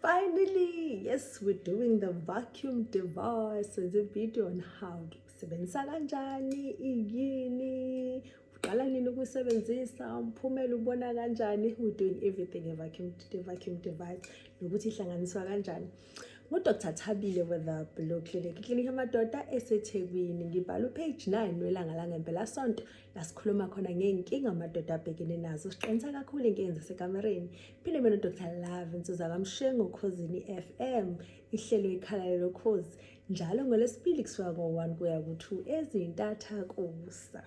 Finally, yes, we're doing the vacuum device. Senze video on how to sebenzisa kanjani, iyini, uqala nini ukusebenzisa, umphumela ubona kanjani. We're doing everything a vacuum, the vacuum device, nokuthi ihlanganiswa kanjani. NguDr Thabile with the Blue Clinic, iklinikhi yamadoda eseThekwini. Ngibhala upage 9 welanga langempelasonto la sikhuluma khona ngey'nkinga amadoda abhekene nazo. Siqinisa kakhulu iy'nkinga zasekamereni. Phinde mina uDr Love Nsuza kaMshengu Khozini FM, ihlelo ikhala lokhozi njalo ngoLwesibili kusuka ngo-1 kuya ku-2 ezintatha kusa.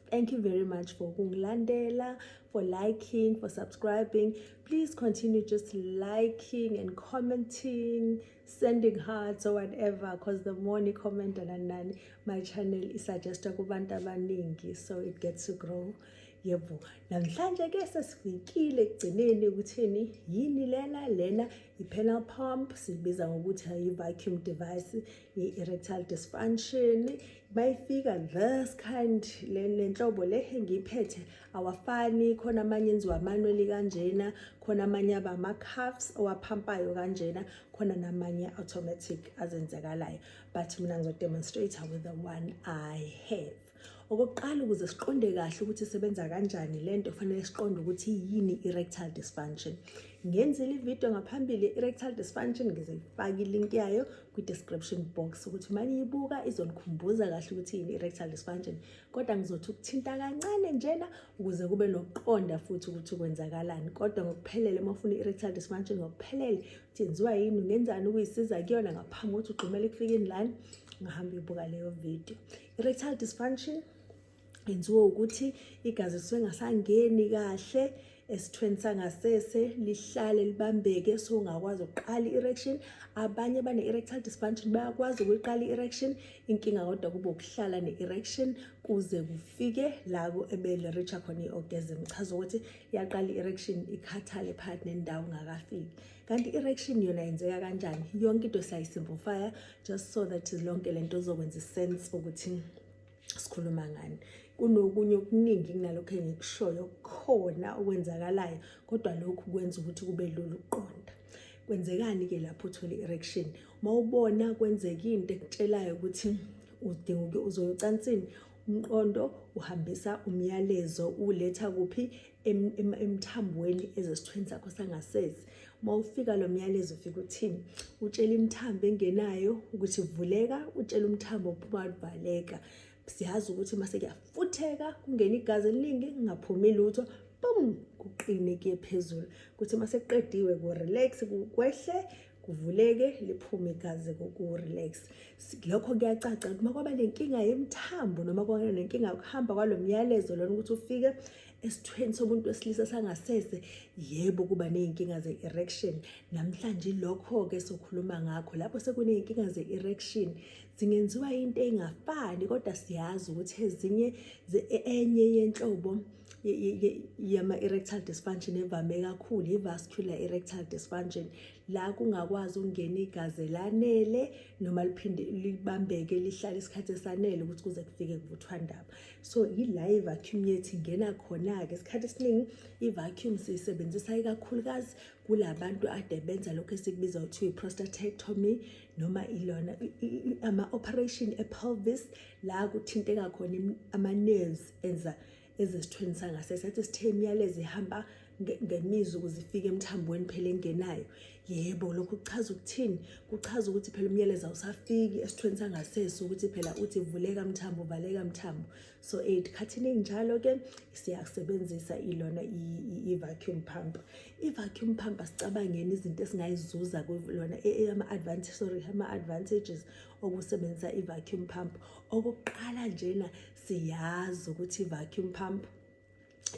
Thank you very much for kungilandela, for liking, for subscribing. Please continue just liking and commenting, sending hearts or whatever, because the more you comment and nani, my channel is suggested kubantu abaningi, so it gets to grow. Yebo, namhlanje ke sesifikile ekugcineni ukuthini yini lena lena i-penile pump, sibiza ngokuthi i-vacuum device ye-erectile dysfunction. Bayifika this kind le lenhlobo le engiyiphethe awafani, khona amanye enziwa manually kanjena, khona amanye aba ama-cuffs owaphampayo kanjena, khona namanye automatic azenzekalayo, but mina ngizodemonstrate with the one I have. Okokuqala, ukuze siqonde kahle ukuthi isebenza kanjani lento, kufanele siqonde ukuthi yini erectile dysfunction. Ngenzile ividiyo ngaphambili erectile dysfunction, ngizoyifaka ilink yayo kwi-description box ukuthi uma niyibuka izonikhumbuza kahle ukuthi yini erectile dysfunction, kodwa ngizothi ukuthinta kancane njena ukuze kube nokuqonda futhi ukuthi kwenzakalani. Kodwa ngokuphelele, uma ufuna i-erectile dysfunction ngokuphelele ukuthi yenziwa yini, ungenzani ukuyisiza kuyona ngaphambi kokuthi ugxumele ekufikeni lana, ungahamba uyibuka leyo video. Erectile dysfunction yenziwa ukuthi igazi lisuke ngasangeni kahle esithweni sangasese, lihlale libambeke, so ungakwazi ukuqala i-erection. Abanye bane-erectile dysfunction bayakwazi ukuyiqala i-erection, inkinga kodwa kube ukuhlala ne-erection kuze kufike la ebele-reacha khona i-orgasm. Chaza ukuthi iyaqala i-erection, ikhathale phakathi nendawo ungakafiki. Kanti i-erection yona yenzeka kanjani? Yonke into siyayisimplifya just so that lonke lento izokwenza isense ukuthi sikhuluma ngani. Kunokunye okuningi kunalokho engikushoyo kukhona okwenzakalayo, kodwa lokhu kwenza ukuthi kube lula ukuqonda. Kwenzekani-ke lapho uthola i-erection? Uma ubona kwenzeka into ekutshelayo ukuthi udinga uzoya ocansini, umqondo uhambisa umyalezo uletha kuphi? Emthambweni ezesithweni sakho sangasese. Uma ufika lo myalezo ufika uthini? Utshela imithambo engenayo ukuthi vuleka, utshela umthambo ophuma valeka. Siyazi ukuthi mase kuyafutheka kungena igazi eliningi, kungaphumi lutho, bum, kuqine kuye phezulu. Kuthi mase kuqediwe ku-relax, kwehle, kuvuleke, liphume igazi, ku-relax. Lokho kuyacaca ukuthi uma kwaba nenkinga yemthambo noma kwaba nenkinga yokuhamba kwalo myalezo lona ukuthi ufike esithweni somuntu wesilisa sangasese, yebo, kuba ney'nkinga ze-erection. Namhlanje lokho-ke sokhuluma ngakho. Lapho sekuney'nkinga ze-erection zingenziwa into ey'ngafani, kodwa siyazi ukuthi ezinye enye yenhlobo yama-erectile dysfunction evame kakhulu i-vascular erectile dysfunction, la kungakwazi ukungena igazi elanele noma liphinde libambeke lihlale isikhathi esanele ukuthi kuze kufike kuvuthwandaba. So yila i-vacuum yethu ingena khona-ke. Isikhathi esiningi i-vacuum siyisebenzisa ikakhulukazi kulabantu ade benza lokhu esikubiza ukuthi i-prostatectomy noma ilona ama-operation e-pelvis, la kuthinteka khona ama-nerves enza ezesithweni sangasese. Athi sithe imiyalezo ihamba ngemizwa ukuze ifike emthambweni phela engenayo. Yebo, lokhu kuchaza ukuthini? Kuchaza ukuthi phela umyalezo awusafiki esithweni sangasese ukuthi phela uthi vuleka mthambo, valeka mthambo. So ey'khathini ey'njalo-ke siyasebenzisa ilona i-vacuum pump. I-vacuum pump, asicabangeni izinto esingayizuza kulona, ama-advantage, sorry, ama-advantages okusebenzisa i-vacuum pump. Okokuqala njena, siyazi ukuthi i-vacuum pump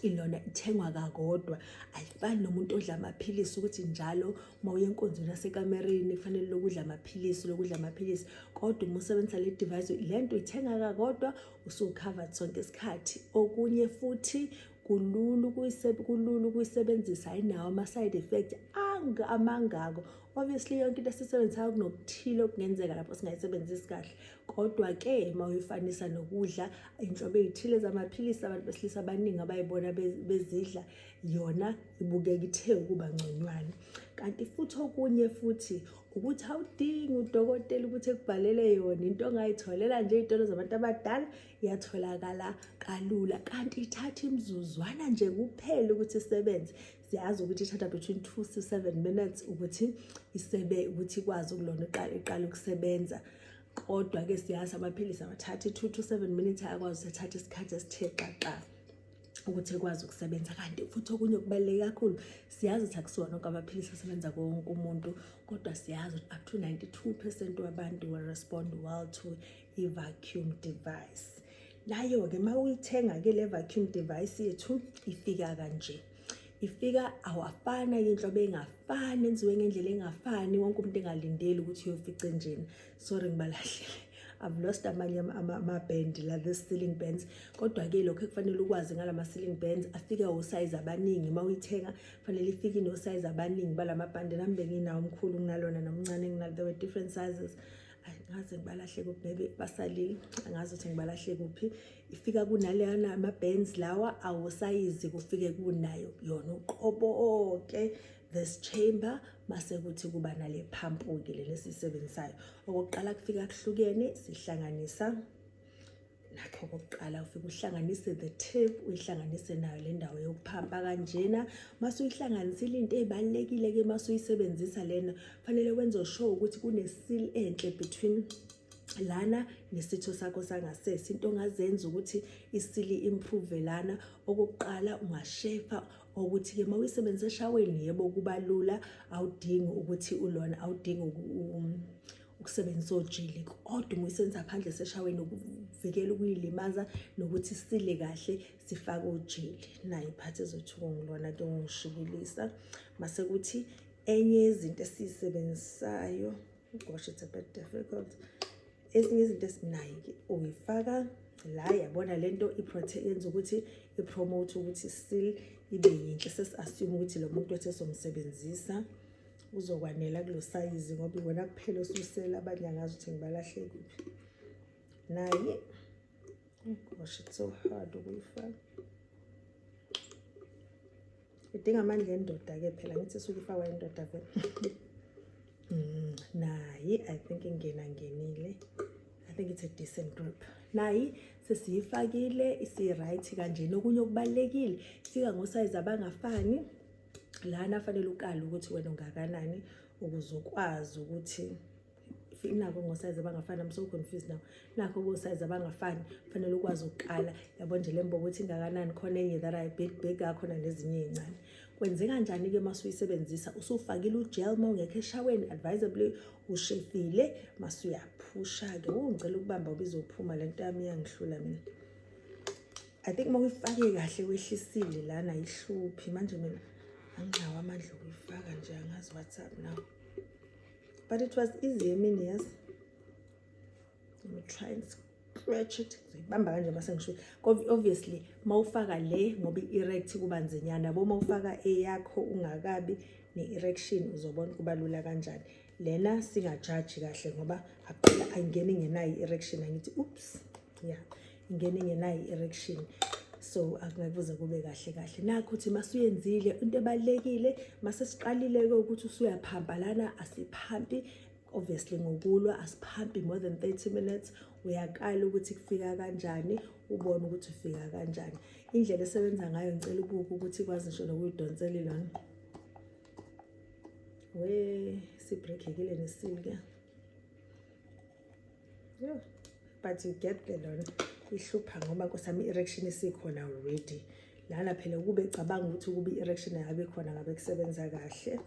ilona ithengwa kakodwa, ayifani nomuntu odla amaphilisi ukuthi njalo uma uya enkonzweni yasekamereni kufanele lokudla amaphilisi, lokudla amaphilisi. Kodwa uma usebenzisa le device, le nto uyithenga kakodwa, usu-covered sonke isikhathi. Okunye futhi, kulula ukuyisebenzisa, ayinawo ama-side effect. Amangako. Obviously yonke into esisebenzisayo kunokuthile okungenzeka lapho singayisebenzisi kahle, kodwa-ke uma uyifanisa nokudla inhlobo ey'thile zamaphilisi abantu besilisa abaningi abayibona bezidla, yona ibukeka ithe ukuba ngconywana. Kanti futhi okunye futhi ukuthi awudingi udokotela ukuthi ekubhalele yona, into ongayitholela nje ey'tolo zabantu abadala iyatholakala kalula, kanti ithatha imizuzwana nje kuphela ukuthi isebenze. Siyazi ukuthi ithatha between 2 to 7 minutes ukuthi isebe ukuthi ikwazi ukulona iqale ukusebenza, kodwa-ke siyazi amaphilisi awathathi 2 to 7 minutes, ayakwazi ukuthi athathe isikhathi esithe xaxa ukuthi ekwazi ukusebenza. Kanti futhi okunye okubaluleke kakhulu, siyazi ukuthi akusiwona onke amaphilisi asebenza wonke umuntu, kodwa siyazi ukuthi up to 92% wabantu will respond well to i-vacuum device. Nayo-ke uma uyithenga-ke le vacuum device yethu ifika kanje, ifika awafana inhlobo engafani, enziwe ngendlela engafani, wonke umuntu engalindeli ukuthi uyofica enjena. Sorry, ngibalahlele, I've lost amanye ama-band la, the ceiling bands. Kodwa-ke lokho ekufanele ukwazi ngalama ceiling bands, afika osayizi abaningi. Uma uyithenga fanele ifike inosayizi abaningi balamabhande. Nami benginawo omkhulu kunalona nomncane kunalo, there were different sizes. Ngaze ngibalahle kuphi, maybe basalile, angazi ukuthi ngibalahle kuphi. Ifika kunaleyana ama-bands lawa awosayizi, kufike kunayo yona uqobo-ke this chamber, mase kuthi kuba nale pump-ke lena esiyisebenzisayo. Okokuqala kufika kuhlukene, sihlanganisa nakho. Okokuqala ufike uhlanganise the tip, uyihlanganise nayo le ndawo yokuphampa kanjena. Mase uyihlanganisile, into ey'balulekile-ke mase uyisebenzisa lena, fanele wenze sure ukuthi kune-seal enhle between lana nesitho sakho sangasese. Into ongazenza ukuthi i-seal improve lana, okokuqala ungashefa ukuthi-ke uma uyisebenzisa eshaweni, yebo, kuba lula, awudingi ukuthi ulona, awudingi ukusebenzisa ojeli, kodwa uma uyisebenzisa phandle seshaweni, ukuvikela ukuyilimaza nokuthi isile kahle, sifake ojeli. Nayo iphathi ezothuka ngilona-ke ngishibilisa. Mase kuthi enye yezinto esiyisebenzisayo, gosh, it's a bit difficult, ezinye izinto esinayo-ke uyifaka la, yabona lento yenza ukuthi i-promote ukuthi seal ibe yinhle. Sesi-assume ukuthi lo muntu wethu esomsebenzisa uzokwanela kulo sayizi, ngoba iwona kuphela osusela, abanye angazi ukuthi ngibalahle kuphi. Naye, oh gosh, it's so hard ukuyifaka, idinga amandla endoda-ke phela, ngithi isuke ifakwa indoda vele. Nayi I think ingena ngenile, I think it's a decent grip. Nayi sesiyifakile, isi-right kanjena. Okunye okubalulekile, ifika ngosayizi abangafani lana, fanele ukale ukuthi wena ungakanani ukuze ukwazi ukuthi inako ngosayizi abangafani. I'm so confused now. Nakho kosayizi abangafani, fanele ukwazi ukukala, yabo nje le mbobo ukuthi ingakanani. Khona enye that are big big, akhona nezinye ey'ncane. Kwenzeka kanjani-ke uma usuyisebenzisa? Usufakile ugel, uma ungekho eshaweni, advisably ushefile, mase uyaphusha-ke. Ngicela ukubamba ngoba izophuma le nto yami, iyangihlula mina. I think uma uyifake kahle, wehlisile lana, ayihluphi. Manje mina anginawo amandla okuyifaka nje, angazi what's up now, but it was easy emini. Yes, let me try and scratch it. Ngibamba kanje mase ngisho, obviously mawufaka le ngoba i-erect kuba nzinyana, yabo. Mawufaka eyakho ungakabi ne-erection, uzobona kuba lula kanjani. Lena singajaji kahle ngoba akuphela ayingeni ingenayo i-erection, angithi? Oops, yeah, ingene ingenayo i-erection, so akungeke kuze kube kahle kahle. Nakho uthi masuyenzile, into ebalulekile mase siqalile-ke ukuthi usuyaphampa lana, asiphampi obviously ngokulwa, asiphampi more than 30 minutes. Uyakala ukuthi kufika kanjani, ubone ukuthi ufika kanjani, indlela esebenza ngayo. Ngicela ubuke ukuthi ikwazi ngisho nokuyidonsela ilona we sibreakekile ne-seal ke, yeah, but you get the lona ihlupha ngoba nkosami i-erection isikhona already lana. Phela kube cabanga ukuthi kube i-erection ayabe khona, ngabe kusebenza kahle.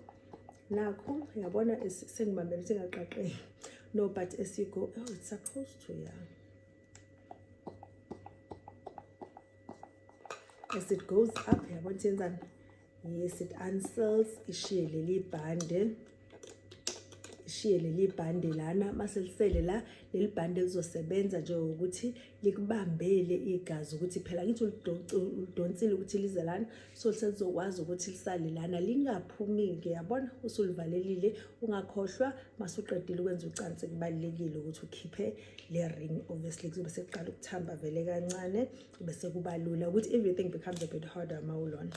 Nakho yabona sengibambela ukuthi ingaqaqeki. No, but as you go, oh, it's supposed to, yeah, as it goes up, yabona ukuthi yenzani? Yes, it unseals, ishiye leli bhande. Lishiye leli bhande lana. Mase lisele la, leli bhande lizosebenza njengokuthi likubambele igazi, ukuthi phela ngithi ulidonsile ukuthi lize lana, so selizokwazi ukuthi lisale lana, lingaphumi-ke, yabona, usulivalelile. Ungakhohlwa, masuqedile ukwenza ucansi, kubalulekile ukuthi ukhiphe le ring. Obviously kuzobe sekuqala ukuthamba vele kancane, bese kuba lula ukuthi everything becomes a bit harder mawulona,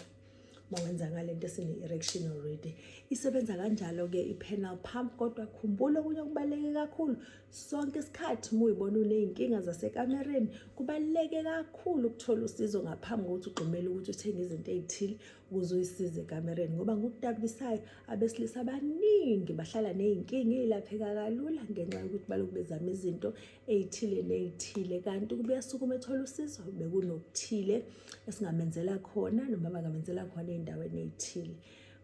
mawenza ngale nto esine-erection already. Isebenza kanjalo-ke i-penile pump. Kodwa khumbula okunye okubaluleke kakhulu: sonke isikhathi uma uyibona uney'nkinga zasekamereni, kubaluleke kakhulu ukuthola usizo ngaphambi kokuthi ugxumele ukuthi uthenge izinto ey'thile ukuze uyisize ekamereni, ngoba ngokudabukisayo abesilisa abaningi bahlala ney'nkinga ey'lapheka kalula ngenxa yokuthi balokhu bezama izinto ey'thile ney'thile, kanti ukube uyasukuma ethola usizo, bekunokuthile esingamenzela khona noma bangamenzela khona ey'ndaweni ey'thile.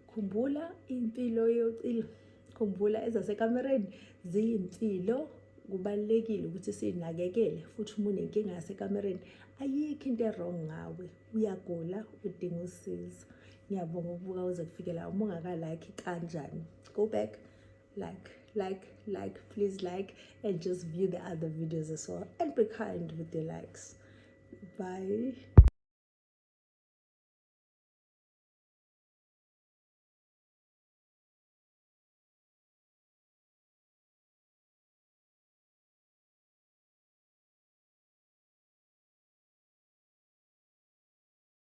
Khumbula impilo yocilo, khumbula ezasekamereni ziyimpilo, kubalulekile ukuthi siyinakekele. Futhi uma unenkinga yasekamereni, ayikho into e-wrong ngawe, uyagula, udinga usizo. Ngiyabonga ukubuka uze kufikela. Uma ungaka-like, kanjani? Go back, like, like, like, please like and just view the other videos as well, and be kind with your likes. Bye.